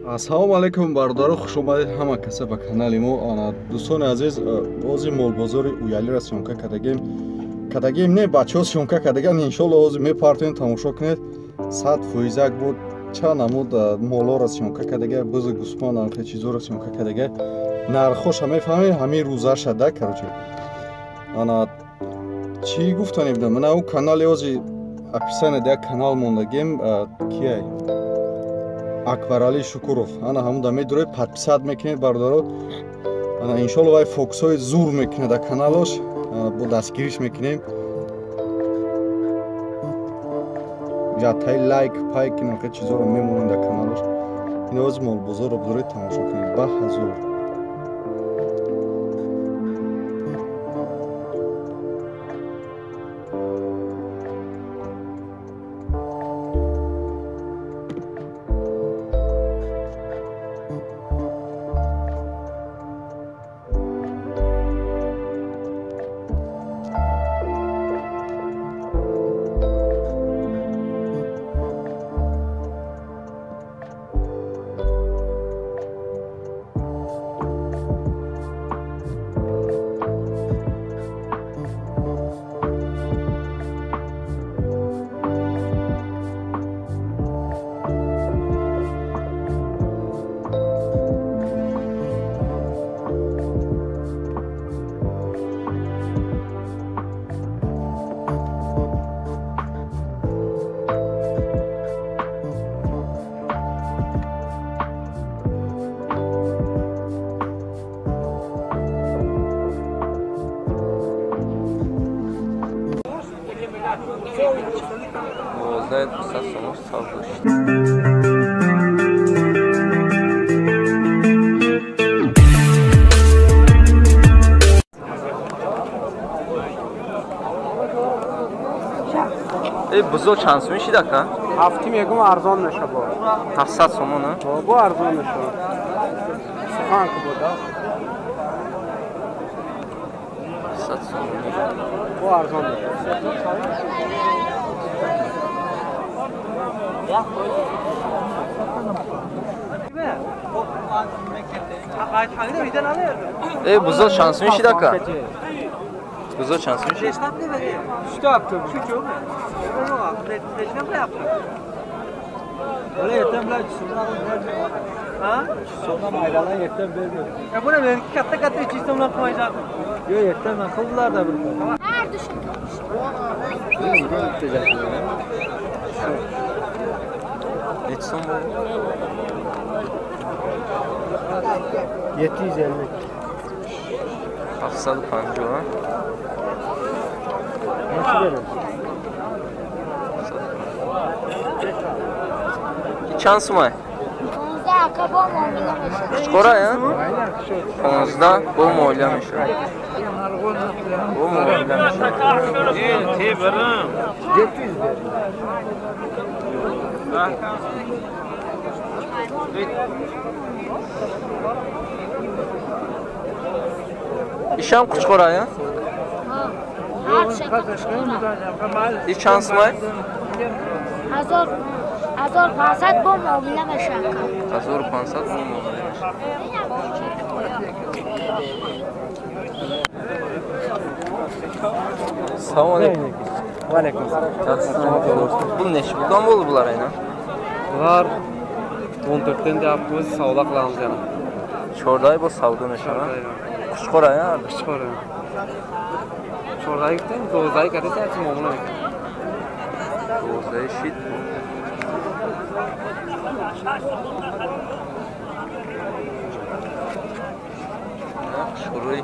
Ассалому алайкум бародаро, хуш омадед ҳама каса ба канали мо. Дӯстони азиз, ози молбозори Уялиро съёмка кардагем. Кардагем не, бачаҳо съёмка кардаган. Иншолло ози мепартоем, тамошо кунед. 100% буд. Чанд намуд молоро съёмка кардага, бузу гӯсфанд, анхе чизоро съёмка кардага. Нархоша мефаҳмем, ҳамин рӯзаша да, короче. Ана чӣ гуфтанем да? Мана ӯ канали ози описание да канал мондагем, кияй? Акбарали Шукуров. Ана ҳамун да медуред, подписать мекунед бародаро. Ана иншолло вай фокусҳои зур мекунад дар каналош, бо дастгириш мекунем. Ятаи лайк, пайк инохе чизоро мемонем дар каналош. Ин ози молбозорро бидоред тамошо кунед. Ба ҳазур. Бузо чанд сум шид ака? Ҳафти мегум арзон меша бо. 700 сомон, а? Бо арзон меша. Сухан ки буда. 700 сомон. Бо арзон меша. Эй, бузо чанд сум шид ака? Бузо чанд сум шид? Neçə som bu? 750. 750, ha? Neçə verir? Чанд сумай? 15 ака бо муомила мешавад. Қучқора, я? 15 бо муомила мешавад. Бо муомила мешавад. 700 ver. Ишам қучқора, я? И чанд сумай? 1500 бо муомила мешавад. 1500 бо муомила мешавад. Салом алейкум. Ва алейкум салом. Bu neçə puldan oldu bunlar ayna? Bunlar 14-dən deyəbimiz savda qılamız yəni. Çorday bu savda meşə. Quşqora ya? Quşqora. Çorday gitdim, 12 qədər isə muamala mekun. 12 şid. Şurayı.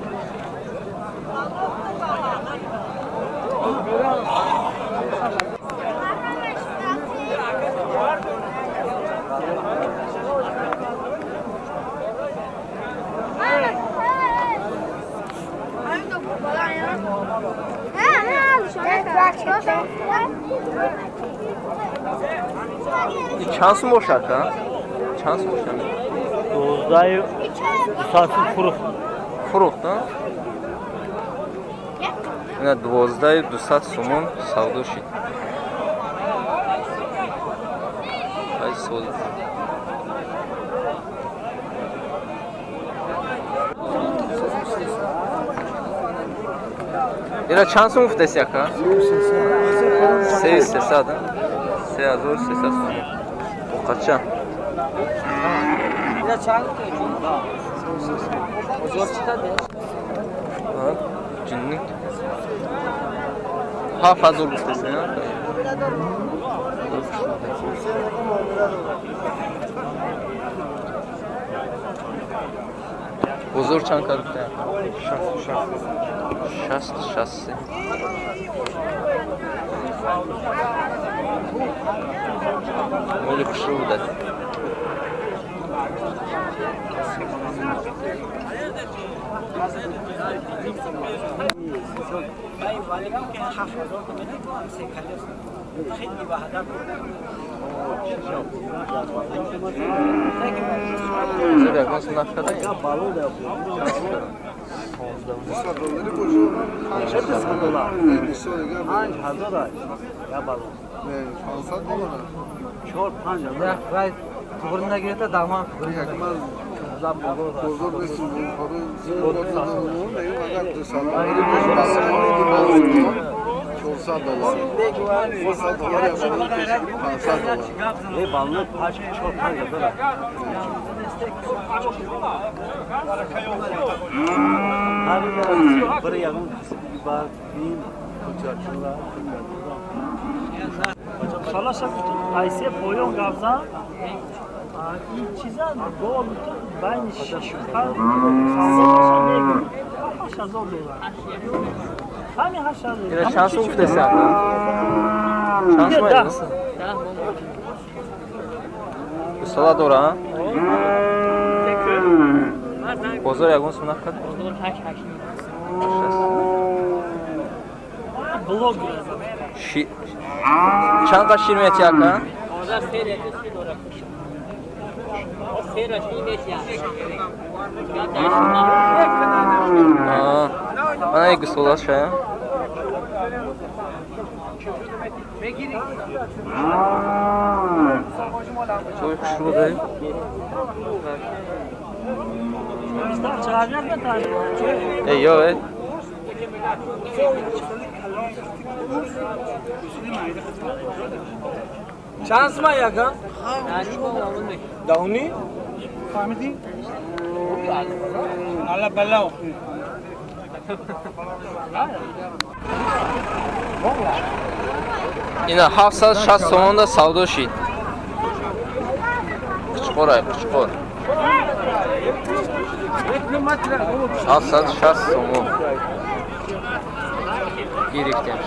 Чанд сум бошад, а? Чанд сум бошад? 12 200 фурӯхт. Фурӯхт, а? Ина 12 200 сомон савдо шид. Ай сол. Ира чанд сум гуфтаси ака? 3300. 3300 сум. Боқача. Ира чанд Ҷинник. 7000 гуфтаси, а? Бозор чанд кар гуфта? 60 63. Моли хушрӯ будад. Чанд сум гуфтаси ака? Чанд сум айдист? Гусола дора? Бозор ягон сум нарх кард? Чанд қа шир мети ака? Ана як гусола шая? Чой хушрӯ даем. Эй, ё, эй. Чанд сум ака? Дауни? Фаҳмидӣ? Алла балла. Ина 760 сомонда савдо шид. Қучқор ай, қучқор. 760 сомон. Гирифтем.